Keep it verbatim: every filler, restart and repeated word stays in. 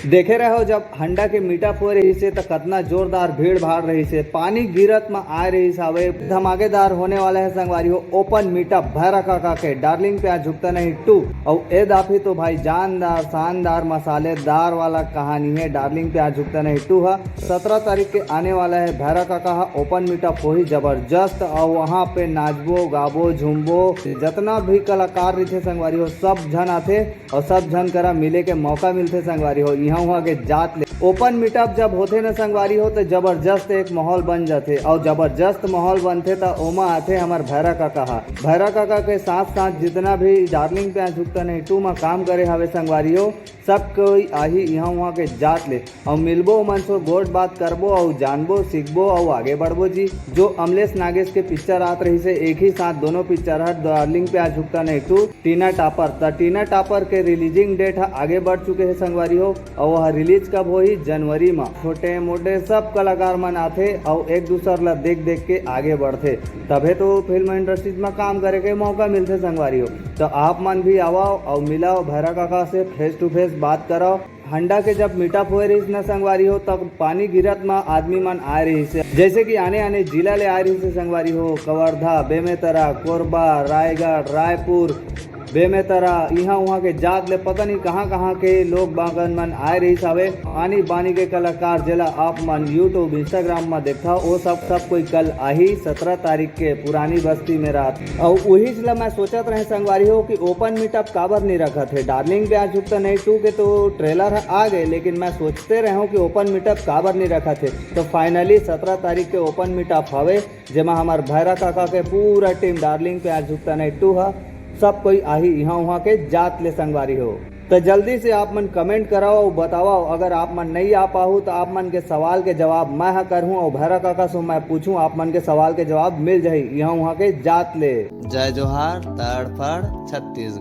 देखे रहो, जब हंडा के मीटअप हो रहिस हे, त कतना जोरदार भीड़ भाड़ रहिस हे। पानी गिरत म आए रहिस हावय। धमाकेदार होने वाला है संगवारी हो, ओपन मीटअप भैरा काका के डार्लिंग प्यार झुकता नहीं टू। अउ ए दाफी तो भाई जानदार, शानदार, मसालेदार वाला कहानी है डार्लिंग प्यार झुकता नहीं टू ह। सत्रह तारीख के आने वाला है भैरा काका ह, ओपन मीटअप होही जबरदस्त। अउ वहाँ पे नाचबो, गाबो, झूमबो, जतना भी कलाकार रहिथे संगवारी हो, सब झन आथे। अउ सब झन करा मिले के मौका मिलथे संगवारी हो। इहाँ उहाँ के जात ले ओपन मीटअप जब होथे न संगवारी हो, त जबरदस्त एक माहौल बन जाथे। अउ जबरदस्त माहौल बनथे, त ओमा आथे हमर भैरा काका ह। भैरा काका के साथ साथ जितना भी डार्लिंग प्यार झुकता नहीं टू म काम करे हवे संगवारी हो, सब कोई आही इहाँ उहाँ के जात ले। अउ मिलबो, ओमन से गोठ बात करबो, अउ जानबो, सीखबो, अउ आगे बढ़बो जी। जो अमलेश नागेश के पिक्चर आत रहिस हे, एक ही साथ दोनों पिक्चर हर डार्लिंग प्यार झुकता नहीं टू, टीना टॉपर। त टीना टॉपर के रिलीजिंग डेट ह आगे बढ़ चुके हे संगवारी हो, अउ वह रिलीज कब होही? जनवरी म। छोटे मोटे सब कलाकार मन आथे अउ एक दूसर ला देख देख के आगे बढ़थे, तभे तो फिल्म इंडस्ट्रीज म काम करे के मौका मिलथे संगवारी हो। त आप मन भी आवव अउ मिलव भैरा काका से, फेस टू फेस बात करव। हंडा के जब मीटअप होए रहिस न संगवारी हो, तब पानी गिरत म आदमी मन आए रहिस हे। जैसे कि आने आने जिला ले आए रहिस हे संगवारी हो, कवर्धा, बेमेतरा, कोरबा, रायगढ़, रायपुर, बेमेतरा, इहाँ उहाँ के जात ले पता नहीं कहाँ कहाँ के लोग बागन मन आए रहिस हावे। आनी बानी के कलाकार, जेला आप मन YouTube, Instagram म देखथव, ओ सब, सब कोई कल आही सत्रह तारीख के पुरानी बस्ती में रात। अउ उहीच ला मैं सोचत रहे संगवारी हो कि ओपन मीटअप काबर नहीं रखत हे। डार्लिंग प्यार झुकता नहीं टू के तो ट्रेलर ह आ गए, लेकिन मैं सोचते रहे हूँ कि ओपन मीटअप काबर नहीं रखत हे। तो फाइनली सत्रह तारीख के ओपन मीटअप हवे, जेमा हमर भैरा काका के पूरा टीम डार्लिंग प्यार झुकता नहीं टू ह, सब कोई आही इहाँ उहाँ के जात ले संगवारी हो। त जल्दी से आप मन कमेंट कराओ अउ बताओ, अगर आप मन नहीं आ पाहू त आप मन के सवाल के जवाब मैं ह करहूँ अउ भैरा काका से मैं पूछूँ, आप मन के सवाल के जवाब मिल जाही इहाँ उहाँ के जात ले। जय जोहार, तड़फड़ छत्तीसगढ़।